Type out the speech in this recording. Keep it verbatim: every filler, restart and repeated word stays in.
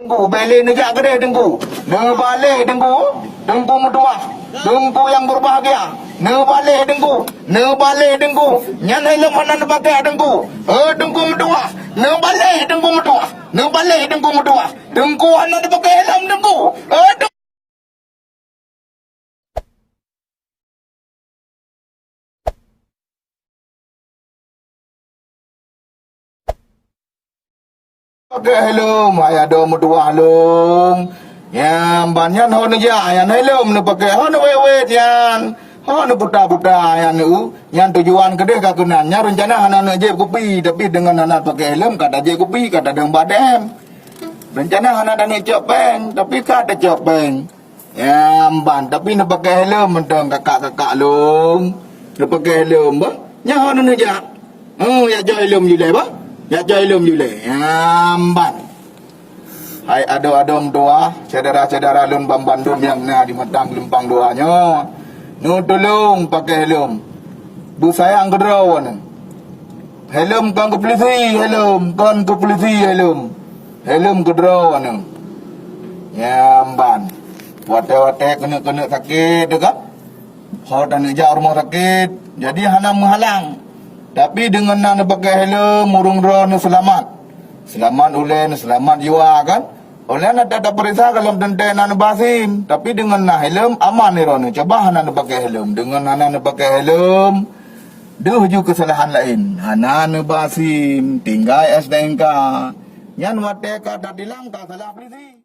Teungku, bèk lé neujak keudeh Teungku. Neubalek Teungku. Teungku meutuah. Teungku nyang berbahagia. Neubalek Teungku. Neubalek Teungku. Nyan helom hana neupakai Teungku. Eh, Teungku meutuah. Neubalek Teungku meutuah. Neubalek Teungku meutuah. Teungku hana neupakai helom Teungku. Eh, Teungku. Pakai helom, hai adoe meutuah lom. Nyang ban nyan ho neujak, nyan helom neupakai, ho neuwét-wét nyan. Ho neuputa-puta nyan, nyan tujuan keudeh ka keunan. Nyan rencana hana neujép kupi, tapi deungon hana pakai helom ka tajép kupi, ka tadong badem. Rencana hana taneuk cok péng, tapi ka tacok péng. Nyang ban, tapi neupakai helom mantong kakak-kakak lom. Neupakai helom bah. Nyan ho neujak. Oh, jak cok helom julai bah. Jak cok helom julai. Nyang ban. Hai adoe-adoe meutuah, syedara-syedara lôn banmandum nyang na di Matang Geulumpang Dua nyoe. Neutulông pakai helom. Beusayang keudroe nyoe. Helom kon keu polisi, helom kon keu polisi, helom. Helom keudroe nyoe. Nyang ban. Watèe-watèe keuneuk-keuneuk sakét teuh kan? Ho taneuk jak rumoh sakét, jadi hana meuhalang. Tapi deungon na neupakai helom, ureueng droeneuh seulamat. Seulamat ulèe, seulamat jiwa kan? Ulèe na tapeuriksa goh lom teuntèe na neuba sim, tapi deungon na helom aman droeneuh. Cuba hana neupakai helom, deungon hana neupakai helom, deuh ju keusalahan laén. Hana neuba sim, tinggai S T N K. Nyan watèe ka tatilang ka salah polisi.